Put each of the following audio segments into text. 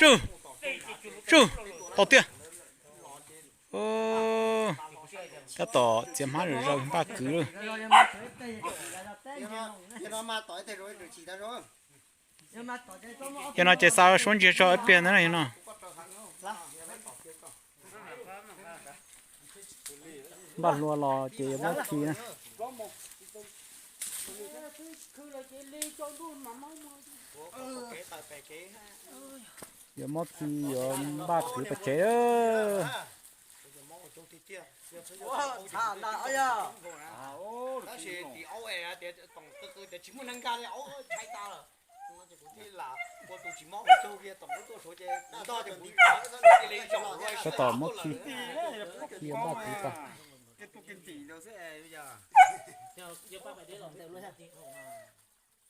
Sub, sub, tau tiag. Tab tom txiav hmab zom zaws npaj kwv lawm. Yog no ces xa suab ntsiag tso ib pliag ntawd no. Npaj hlua los ces yuav muab khi na. Yuav muab khi yuav npaj kwv pais tsev. Tab tom muab khi, khi yuav npaj kwv tag.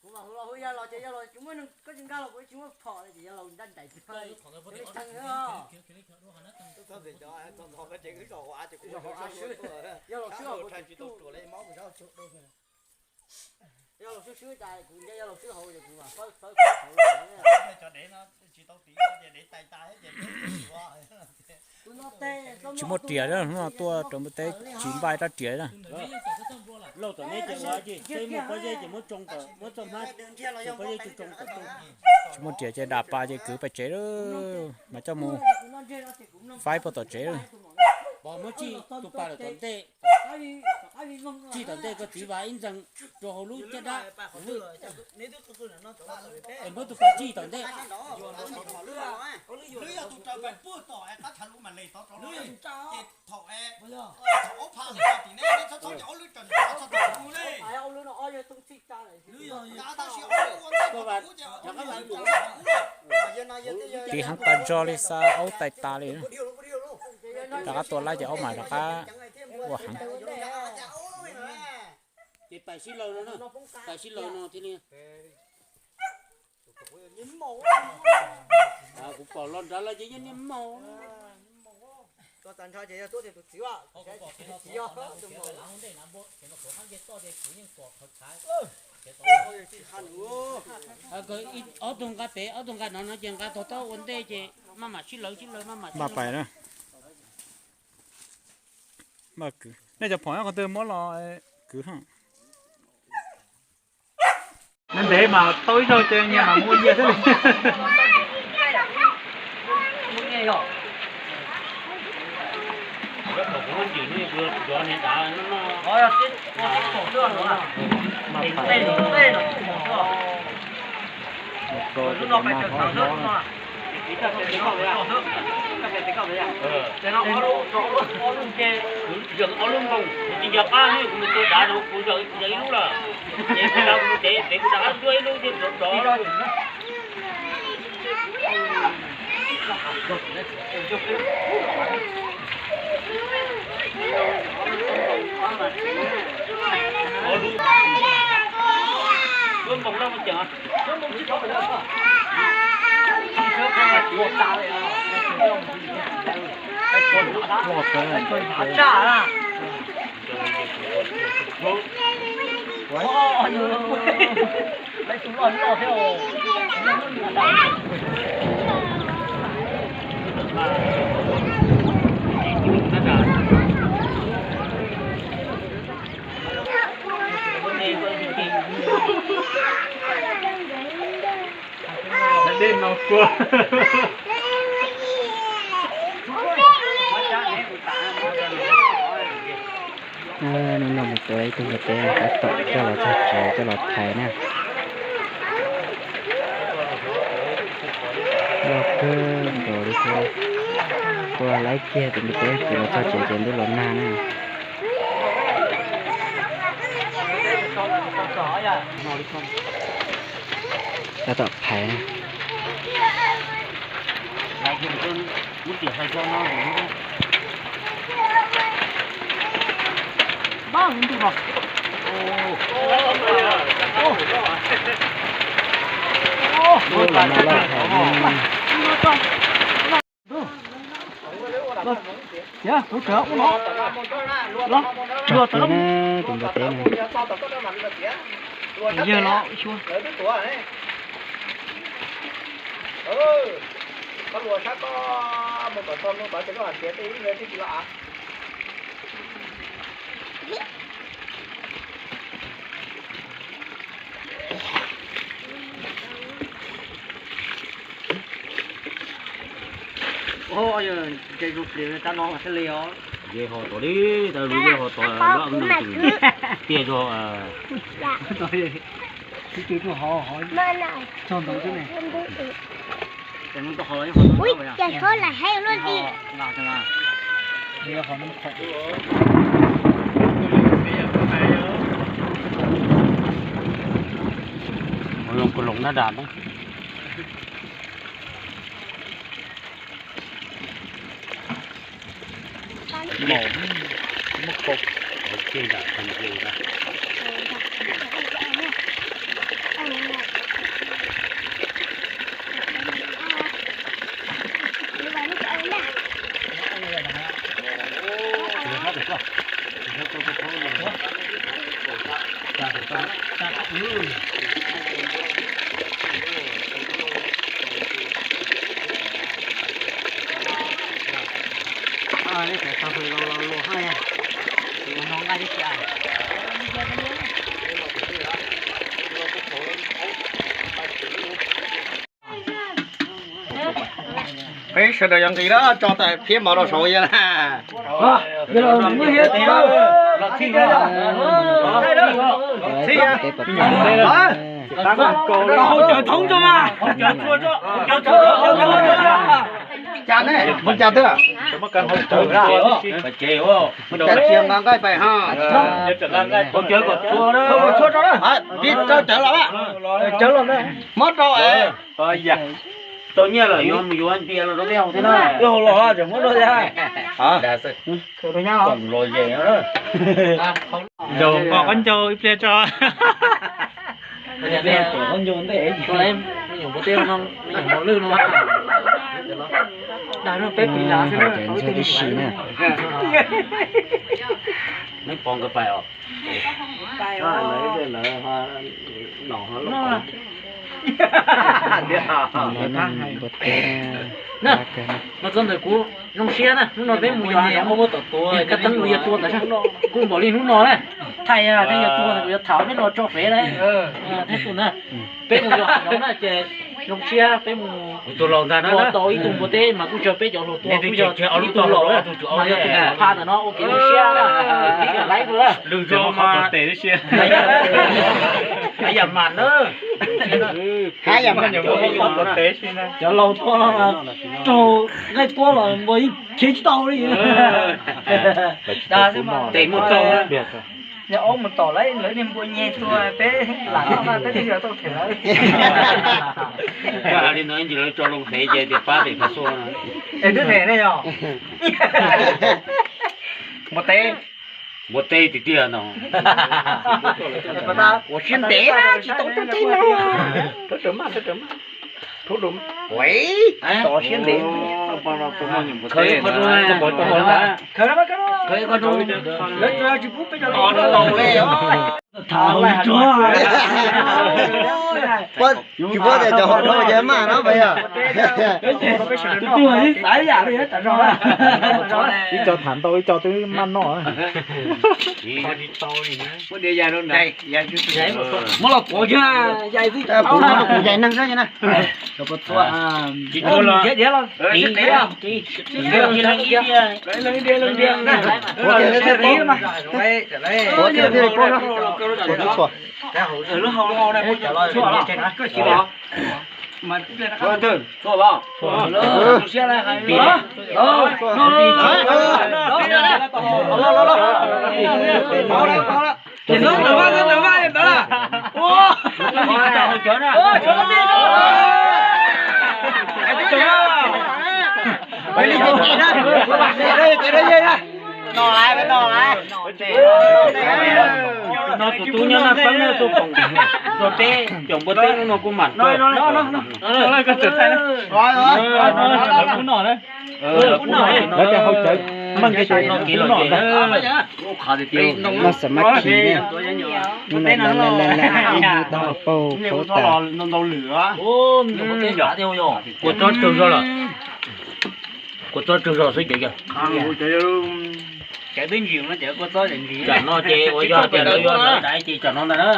Kuv mas hu los hu yawg los ces yawg los tsis muaj neeg, koj tsis nkag los kuv tsis muaj phom li ces yawg los nrab nraim tag. Yawg los swb, yawg los swb swb tas kuv nce yawg los swb hauv ces kuv mam sawv sawv hauv. Tsis muaj riam, hnub no tuaj rau npua teb tsis npaj rab riam na. Lauj, tom nej ces ua tsis muaj pob zeb ces muab tsoo, muab txoj hmab, pob zeb tsoo tsoo. Tsis muaj riam ces dam pas ces kwv pais tsev lawm, mas coj mus faib puag tom tsev lawm. Pov muab tsij tus pas lawm tom ntej, tsij tom ntej koj txiv vas ib ntxees rau hauv lub caj dab. Es muab tus pas tsij tom ntej. Tiv heev tas zog li, xa aub tais tas li. Rov qab tua laib ces aub mas rov qab ua heev. Ces pais sib law no, pais sib law no thiaj li. Kuv pom los nrad lawm ces yog niag maum. Ob tug nqa pem, ob tug nqa no no ces nqa tog tog ua ntej ces maj mam sib law sib law maj mam sib law. Nej cov phom nyob qhov twg muab los kwv. Ntev ntev mas tau ib zaug ces nyias mam mus ua nyias thiab li. Kuv tsis nco qab ne, kuv mus tua dav no kuv zaws ib lub lawm. Ces kuv mus tsev pem kuv rov qab cuab ib lub thiab rov rov. Cuab npoos loj mus ceem. Dej no kua. Hnub no mus tua ib tug npua teb tab tom coj los txog tsev coj los thaiv na. Loj kawg nkaus li thiab. Tua laib kiag tus npua teb ces los txog tsev ces ntuj los nag na. Tab tom phais na. Ub, los no loj heev. Kuv tseem ua no. Los, tsuag tag na, tus npua teb no. Yawg los xyuas. Koj mus sab koj mus kom txog mus tod ces koj mam tiav tej ib ntawd thiaj tsis los av. Ces tus plias tab no thiaj li os. Yog ho tom li, tas li yog ho tom lub no tiag zog. Tsis tus ho ho txog ntawd xwb ne. Ui, cas tshuab lam heev luaj li. Mus loo kuv loo nab das na. Peb sawv daws yog nqis lawm, tso tas phiab mov rau saud yog na. Hauv cawv thoob tso mas. Cas ne, mus cas twg? Mus cas tsis nqa nqaij pais ho. Pib rau cawv los, cawv los, muab rau. Tau nyiaj lawm yuav mus yuav npias los rau peb haus thiab na. Peb haus los tseem muab rau thiab. Los ze. Ncaus nqos qab ncaug ib pliag tso. Tus me nyuam npua teb no, me nyuam mos lwj no, dag peb pis lav xwb na. Ntxhua tib si na. Neb pom nkawd pais os. Npua teb. Mas txog ntawm kuv zoo siab na, hnub no peb mus yos, yog kab teeb los yog tua tas sab, kuj npaum li hnub no na. Thaij yog yog tua kuv yuav tham peb los tso fev na, thiab tus na. Peb mus yos hav zoov na ces zoo siab peb mus tua tau ib tug npua teb mas kuj yog peb cov hluas tua, kuj yog ib tug laus na, mas yog tus pha ntawm no ua kev zoo siab na. Lwm zaus mas tes siab. Haj yam mas na. Cov laus tua no mas raug nqaij puab los npua yeej khiav tsis tau li. Tes muaj txaug. Yog aub mus tom lawv, lawv niag npua nyeg tua peb lam noj na, peb thiaj li tau them lawv. Koj hais li no ntsis lawv tso loo fev ces tias pab pem Pha Xua no. Es twb them ne yog. Npua teb. Npua teb tiag tiag no. Ua siab ntev na, tsis tau npua teb no. Ua siab ntev. Khaws qhov zoo, lawv tsis pub peb cov laus li. Tsis pub tias cov hluas dhau ces maj no pas yog. Ib co tham ntau ib co twb maj noj. Muab los kuv yais, yais txij kuv, kuv yais neeg xwb na. Kuv thiaj li poob. Kuv thiaj li poob. No tus tub nyob Naj Peeb no tuaj koom nrog peb caum npua teb hnub no kuj mam tuaj. Lawv tias hau cawv meej ces no kev los ces no xam mab khi ne. Hnub no lawv lawv lawv ib hnub tau paug paub tas. Ua tsob tsawg zog lawm. Kua txob tsawg zog xwb ces yog. Cov twb ntsim no ces kua txob ntsim. Tsam no ces ua yog tias lawv yuav hlawv daiv ces tsam no ntag na.